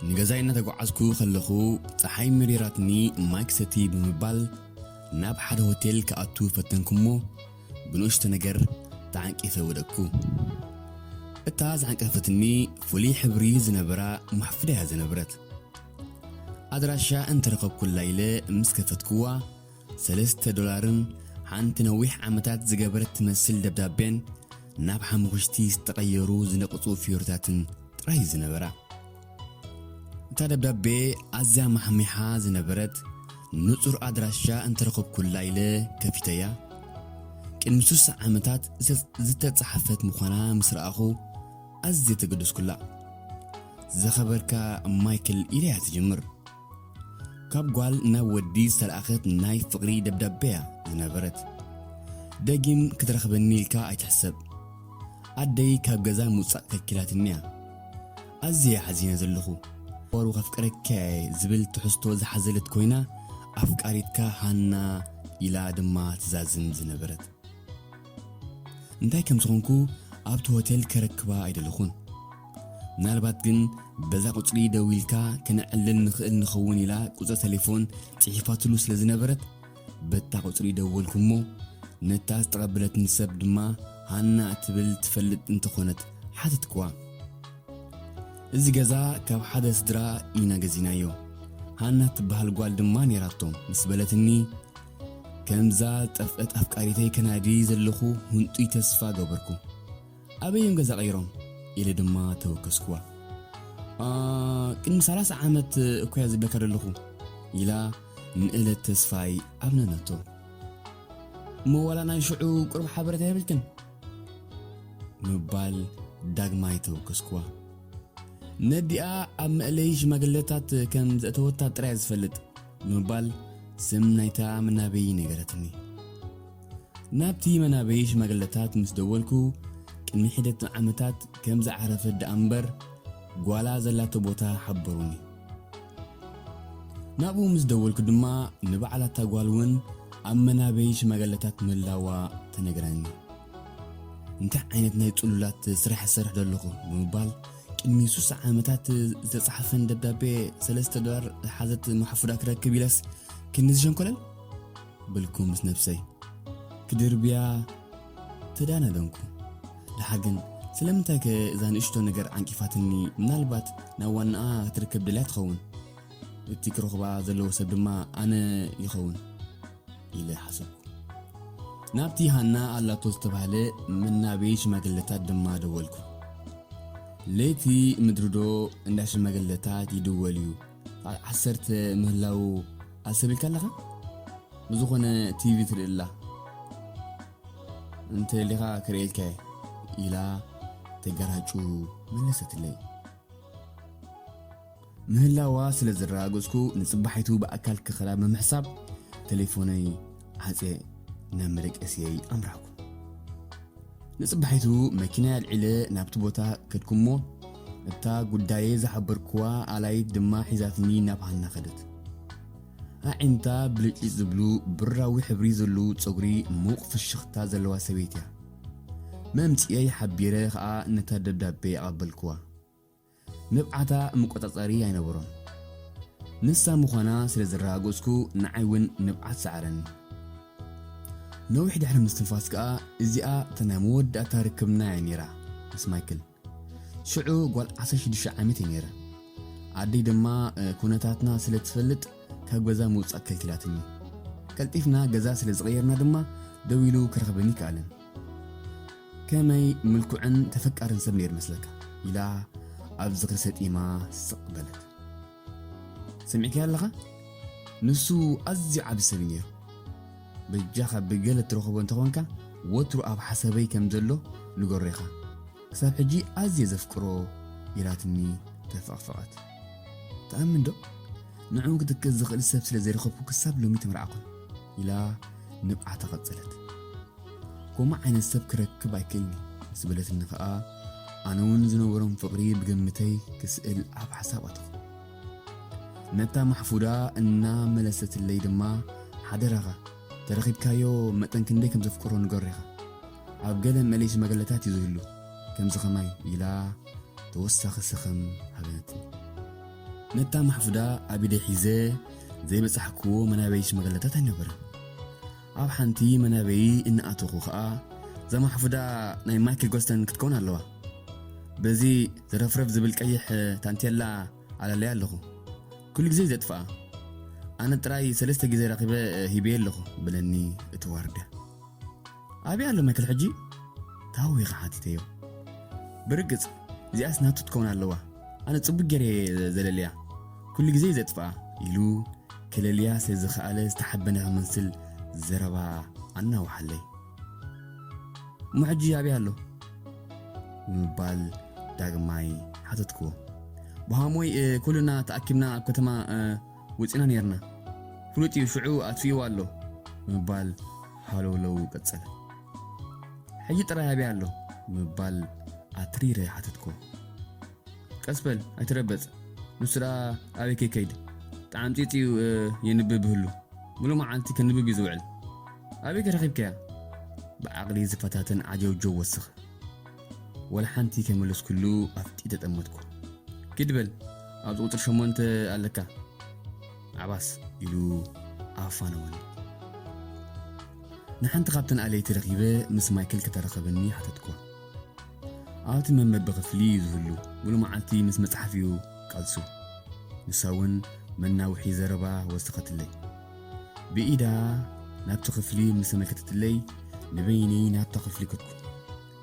ንገዛይ እናተጓዓዝኩ ከለኹ፣ ጸሓይ መሪራትኒ፣ ማይ ክሰቲ ብምባል ናብ ሓደ ሆቴል ክኣቱ ፈተንኩ እሞ፣ ብንእሽቶ ነገር ተዓንቂፈ ወደቅኩ። እታ ዝዓንቀፈትኒ ፍሉይ ሕብሪ ዝነበራ ማሕፉዳ እያ ዝነበረት። ኣድራሻ እንተረኸብኩላ ኢለ ምስ ከፈትኩዋ፣ ሰለስተ ዶላርን ሓንቲ ነዊሕ ዓመታት ዝገበረት ትመስል ደብዳቤን ናብ ሓሙኽሽቲ ዝተቐየሩ ዝነቕጹ ፊዮርታትን ጥራይ ዝነበራ። እታ ደብዳቤ ኣዝያ ማሕሚሓ ዝነበረት፣ ንጹር ኣድራሻ እንተረኸብኩላ ኢለ ከፊተያ። ቅድሚ ስሳ ዓመታት ዝተጻሕፈት ምዃና ምስ ረኣኹ ኣዝየ ተገደስኩላ። "ዝኸበርካ ማይክል" ኢለያ ትጅምር። ካብ ጓል ናብ ወዲ ዝተላእኸት ናይ ፍቕሪ ደብዳቤ እያ ዝነበረት። ደጊም ክትረኽበኒ ኢልካ ኣይትሕሰብ። ኣደይ ካብ ገዛ ምውጻእ ከልኪላትኒ እያ። ኣዝየ ሓዚነ ዘለኹ። "ዋሩ ከፍቅረካ እየ" ዝብል ትሕዝቶ ዝሓዘለት ኮይና፣ "ኣፍቃሪትካ ሃና" ኢላ ድማ ትዛዝም ዝነበረት። እንታይ ከም ዝኾንኩ ኣብቲ ሆቴል ከረክባ ኣይደለኹን። ምናልባት ግን በዛ ቁጽሪ ደዊልካ ከነዕልል ንኽእል ንኸውን ኢላ ቁጽሪ ቴሌፎን ጽሒፋትሉ ስለ ዝነበረት፣ በታ ቁጽሪ ደወልኩ እሞ፣ ነታ ዝተቐበለትኒ ሰብ ድማ ሃና እትብል ትፈልጥ እንተኾነት ሓተትክዋ። እዚ ገዛ ካብ ሓደ ስድራ ኢና ገዚናዮ። ሃና ትበሃል ጓል ድማ ነይራቶ ምስ በለትኒ፣ ከምዛ ዝጠፍአት ኣፍቃሪተይ ከናዲ ዘለኹ ህንጡይ ተስፋ ገበርኩ። "ኣበይ እዮም ገዛ ቀይሮም?" ኢለ ድማ ተወከስኩዋ። "ኣ፣ ቅድሚ ሰላሳ ዓመት እኮ እያ ዝብለካ ዘለኹ" ኢላ ንእለት ተስፋይ ኣብነነቶ። "እሞ ዋላ ናይ ሽዑ ቁሩብ ሓበሬታ የብልክን?" ምባል ዳግማይ ተወከስኩዋ። "ነዲኣ ኣብ መእለዪ ሽማግለታት ከም ዘእተወታ ጥራይ እየ ዝፈልጥ" ብምባል ስም ናይታ መናበዪ ነገረትኒ። ናብቲ መናበዪ ሽማግለታት ምስ ደወልኩ፣ ቅድሚ ሒደት ዓመታት ከም ዝዓረፈት ደኣ እምበር፣ ጓላ ዘላቶ ቦታ ሓበሩኒ። ናብኡ ምስ ደወልኩ ድማ፣ ንባዕላታ ጓል እውን ኣብ መናበዪ ሽማግለታት ምህላዋ ተነግረኒ። "እንታይ ዓይነት ናይ ጽሉላት ስራሕ እሰርሕ ዘለኹ?" ብምባል፣ ቅድሚ ስሳ ዓመታት ዝተጻሕፈን ደብዳቤ ሰለስተ ዶላር ዝሓዘት ማሕፉዳ ክረክብ ኢለስ ክንዲ ዝሸንኮለል በልኩ ምስ ነብሰይ። ክድርብያ ተዳናደንኩ። ደሓር ግን ስለምንታይከ እዛ ንእሽቶ ነገር ዓንቂፋትኒ? ምናልባት ናብ ዋናኣ ክትርከብ ደልያ ትኸውን። እቲ ክረኽባ ዘለዎ ሰብ ድማ ኣነ ይኸውን ኢለ ሓሰብኩ። ናብቲ ሃና ኣላቶ ዝተባህለ መናበዪ ሽማግለታት ድማ ደወልኩ። ለይቲ ምድሪ ዶ እንዳ ሽማግለታት ይድወል እዩ። ሰዓት ዓሰርተ ምህላዉ ኣሰቢልካ ኣለኻ? ብዝኾነ ቲቪ ትርኢ ኣላ። እንተ ደሊኻ ክርእየልካ እየ ኢላ ተገራጩ መለሰትለይ። ምህላዋ ስለ ዘረጋገጽኩ፣ ንጽባሒቱ ብኣካል ክኸዳ ብምሕሳብ፣ ቴሌፎነይ ዓጽየ ናብ መደቀስየይ ኣምራሕኩ። ንጽባሒቱ መኪናይ ኣልዒለ ናብቲ ቦታ ከድኩ እሞ፣ እታ ጉዳየይ ዝሓበርኩዋ ኣላይት ድማ ሒዛትኒ ናብ ሃና ከደት። ኣዒንታ ብልጭልጭ ዝብሉ ብራዊ ሕብሪ ዘለዉ ጸጉሪ፣ ምዉቕ ፍሽኽታ ዘለዋ ሰበይቲ እያ። መምጽኤይ ሓቢረ ኸኣ ነታ ደብዳቤ ኣቐበልኩዋ። ንብዓታ መቆጻጸሪ ኣይነበሮን። ንሳ ምዃና ስለ ዘረጋገጽኩ ንዓይ እውን ንብዓት ሰዓረኒ። ነዊሕ ድሕሪ ምስትንፋስ ከኣ እዚኣ እታ ናይ መወዳእታ ርክብና እያ ነይራ ምስ ማይክል። ሽዑ ጓል ዓሰርተ ሽዱሽተ ዓመት እየ ነይረ። ኣደይ ድማ፣ እ፣ ኩነታትና ስለ ትፈልጥ ካብ ገዛ ምውጻእ ከልኪላትኒ። ቀልጢፍና ገዛ ስለ ዝቐየርና ድማ ደዊሉ ክረኽበኒ ከኣለን። ከመይ ምልኩዕን ተፈቃርን ሰብ ነይሩ መስለካ? ኢላ ኣብ ዝኽሪ ሰጢማ ስቕ በለት። ሰሚዕካዮ ኣለኻ? ንሱ ኣዝዩ ዓቢ ሰብ እዩ ነይሩ። በጃኻ ብገለ ትረኽቦ እንተኾንካ፣ ወትሩ ኣብ ሓሳበይ ከም ዘሎ ንገሮ ኢኻ። ክሳብ ሕጂ ኣዝየ ዘፍቅሮ ኢላትኒ ተፈቕፈቐት። ትኣምን ዶ? ንዕኡ ክትክእ ዝኽእል ሰብ ስለ ዘይረኸብኩ ክሳብ ሎሚ ተመርዓኹን ኢላ ንብዓታ ቀጸለት። ከምኡ ዓይነት ሰብ ክረክብ ኣይክእልን እየ ምስ በለትኒ ኸኣ፣ ኣነ እውን ዝነበሮም ፍቕሪ ብግምተይ ክስእል ኣብ ሓሳብ ኣተኹ። ነታ ማሕፉዳ እናመለሰትለይ ድማ፣ ሓደራኻ፣ ተረኺብካዮ መጠን ክንደይ ከም ዘፍቅሮ ንገሮ ኢኻ። ኣብ ገለ መእለይ ሽማግለታት እዩ ዝህሉ፣ ከምዚ ኸማይ ኢላ ተወሳኺ ሰኸም ሃበትኒ። ነታ ማሕፉዳ ኣብ ኢደይ ሒዘ ዘይበጻሕክዎ መናበይ ሽማግለታት ኣይነበረን። ኣብ ሓንቲ መናበይ እናኣተኹ ኸኣ፣ እዛ ማሕፉዳ ናይ ማይክል ጎስተን ክትከውን ኣለዋ። በዚ ዘረፍረፍ ዝብል ቀይሕ ታንቴላ ኣላለያ ኣለኹ። ኩሉ ግዜ ዘጥፍኣ። ኣነ ጥራይ ሰለስተ ግዜ ረኺበ ሂበየ ኣለኹ፣ በለኒ እቲ ዋርድያ። ኣበይ ኣሎ ማይክል ሕጂ? ታዊኸ ሓቲተዮ። ብርግጽ፣ እዚኣስ ናቱ ትከውን ኣለዋ። ኣነ ጽቡቅ ገይረ እየ ዘለልያ። ኩሉ ግዜ እዩ ዘጥፍኣ፣ ኢሉ ከለልያ ስለ ዝኸኣለ ዝተሓበነ ክመስል ዘረባ ኣናውሓለይ። እሞ ሕጂ ኣበይ ኣሎ? ብምባል ዳግማይ ሓተትክዎ። ብሃሞይ፣ እ፣ ኩልና ተኣኪብና ኣብ ከተማ፣ እ፣ ወጺና ነይርና። ፍሉጥ እዩ፣ ሽዑ ኣጥፊእዎ ኣሎ፣ ብምባል ሃለውለው ቀጸለ። ሕጂ ጥራይ ኣበይ ኣሎ? ብምባል ኣትሪረ ሓተትክዎ። ቀስ በል፣ ኣይትረበጽ። ንሱ ደኣ ኣበይ ከይከይድ? ጣዕምጺጽ እዩ፣ እ፣ የንብብ ብህሉ። ሙሉእ መዓልቲ ከንብብ እዩ ዝውዕል። ኣበይ ከ ረኺብካያ? ብዓቕሊ ዝፈታተን ዓጀውጀው ወስኽ። ወላ ሓንቲ ከይመለስኩሉ ኣፍጢጠ ጠመትኩ። ኪድ በል፣ ኣብዚ ቁጽሪ ሸሞንተ ኣለካ። ዓባስ ኢሉ ኣፋነወኒ። ንሓንቲ ካብተን ኣለይቲ ረኺበ ምስ ማይክል ከተራኸበኒ ሓተትኩ። ኣብቲ መንበቢ ክፍሊ እዩ ዝህሉ። ሙሉእ መዓልቲ ምስ መጽሓፍ እዩ ቃልሱ። ንሳ እውን መናውሒ ዘረባ ወሰኸትለይ። ብኢዳ ናብቲ ክፍሊ ምስ ተመልከተትለይ፣ ንበይነይ ናብታ ክፍሊ ከድኩ።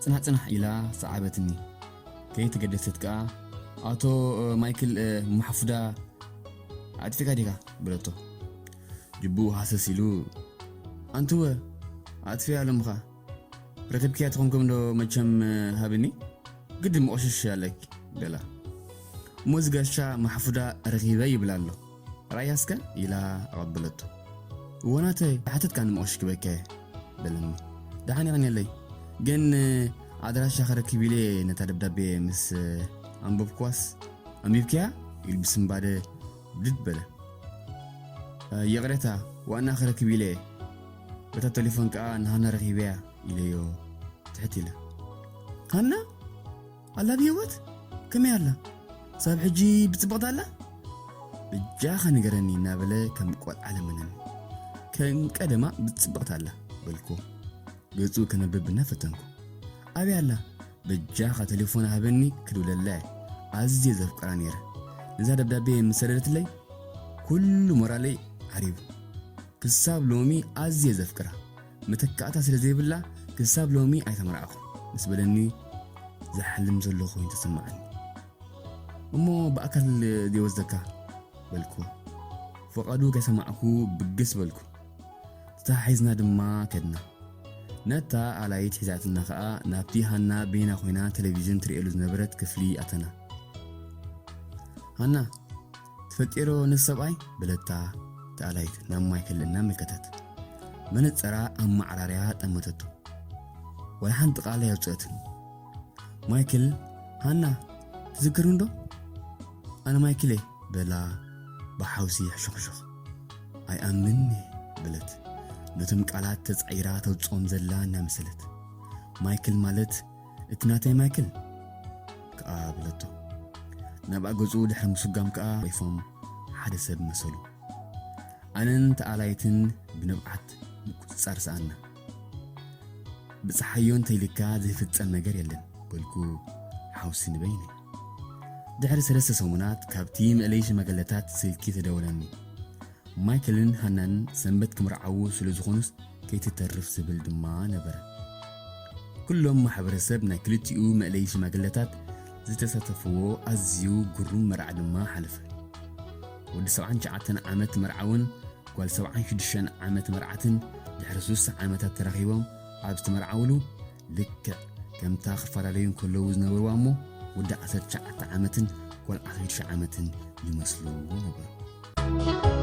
ጽናሕ ጽናሕ ኢላ ሰዓበትኒ። ከይተገደሰት ከኣ፣ "ኣቶ፣ እ፣ ማይክል፣ እ፣ ማሕፉዳ ኣጥፊእካ ዲኻ?" በለቶ። ጅቡኡ ሃሰስ ኢሉ፣ "ኣንትወ፣ ኣጥፊኣ ኣለምኻ። ረኺብክያ ተኾንኩም ዶ መቸም፣ እ፣ ሃብኒ? ግድን መቆሸሽ ኣለኪ" በላ። "እሞ እዚ ጋሻ ማሕፉዳ ረኺበ ይብል ኣሎ። ራእያ እስከ?" ኢላ ኣቐበለቶ። "እወ ናተይ፣ ሓተትካ ንመቆሸሽ ክበካ እየ" በለኒ። "ደሓን የቐንየለይ። ግን፣ እ፣ ኣድራሻ ክረክብ ኢለ ነታ ደብዳቤ ምስ፣ እ፣ ኣንበብኩዋስ፣ ኣንቢብክያ?" ኢሉ ብስንባደ ብድድ በለ። "እ፣ ይቕሬታ፣ ዋና ክረክብ ኢለ እየ። በታ ቴሌፎን ከኣ ንሃና ረኺበያ" ኢለዮ ትሕት ኢለ። "ሃና? ኣላ ብህይወት? ከመይ ኣላ? ሳብ ሕጂ ብጽብቕቲ ኣላ? በጃኻ ንገረኒ" እናበለ ከም ቆልዓ ለመነኒ። "ከም ቀደማ ብጽብቕቲ ኣላ" በልኩ። ገጹ ከነብብ እናፈተንኩ። "ኣበይ ኣላ? በጃኻ ቴሌፎና ሃበኒ ክድውለላ እየ። ኣዝየ ዘፍቅራ ነይረ። ነዛ ደብዳቤ ምስ ሰደደትለይ ኩሉ ሞራለይ ዓሪቡ። ክሳብ ሎሚ ኣዝየ ዘፍቅራ። መተካእታ ስለ ዘይብላ ክሳብ ሎሚ ኣይተመርዓኹ" ምስ በለኒ ዝሓልም ዘለኹ ኮይኑ ተሰማዓኒ። "እሞ ብኣካል ድየ ወስደካ?" በልኩ። ፍቓዱ ከይሰማዕኩ ብግስ በልኩ። ተተሓሒዝና ድማ ከድና። ነታ ኣላይት ሒዛትና ኸኣ ናብቲ ሃና በይና ኮይና ቴሌቪዥን ትርእየሉ ዝነበረት ክፍሊ ኣተና። "ሃና፣ ትፈልጥዮ ዶ ነዚ ሰብኣይ?" በለታ እታ ኣላይት ናብ ማይክል እናመልከተት። መነጸራ ኣብ ማዕራርያ ጠመተቶ። ወላ ሓንቲ ቃል ኣየውጽአትን። ማይክል፣ "ሃና፣ ትዝክርኒ ዶ? ኣነ ማይክል እየ" በላ ብሓውሲ ሕሹኽሹኽ። "ኣይኣምንን እየ" በለት፣ ነቶም ቃላት ተጻዒራ ተውጽኦም ዘላ እናመሰለት። "ማይክል ማለት እቲ ናተይ ማይክል?" ከኣ በለቶ። ናብኣ ገጹ ድሕሪ ምስጓም ከኣ ወይፎም ሓደ ሰብ መሰሉ። ኣነን ተኣላይትን ብንብዓት ምቁጽጻር ሰኣና። "ብጸሓዮ እንተይልካ ዘይፍጸም ነገር የለን" በልኩ ሓውሲ ንበይነይ። ድሕሪ ሰለስተ ሰሙናት ካብቲ መእለዪ ሽማግለታት ስልኪ ተደወለኒ። ማይክልን ሃናን ሰንበት ክምርዓዉ ስለ ዝኾኑስ ከይትተርፍ ዝብል ድማ ነበረ። ኩሎም ማሕበረሰብ ናይ ክልቲኡ መእለዪ ሽማግለታት ዝተሳተፍዎ ኣዝዩ ግሩም መርዓ ድማ ሓለፈ። ወዲ ሰብዓን ትሽዓተን ዓመት መርዓውን ጓል ሰብዓን ሽዱሽተን ዓመት መርዓትን ድሕሪ ስሳ ዓመታት ተራኺቦም ኣብ ዝተመርዓውሉ፣ ልክዕ ከምታ ክፈላለዩ እንከለዉ ዝነበርዋ እሞ ወዲ ዓሰርተ ትሽዓተ ዓመትን ጓል ዓሰርተ ሽዱሽተ ዓመትን ይመስሉ ነበሩ።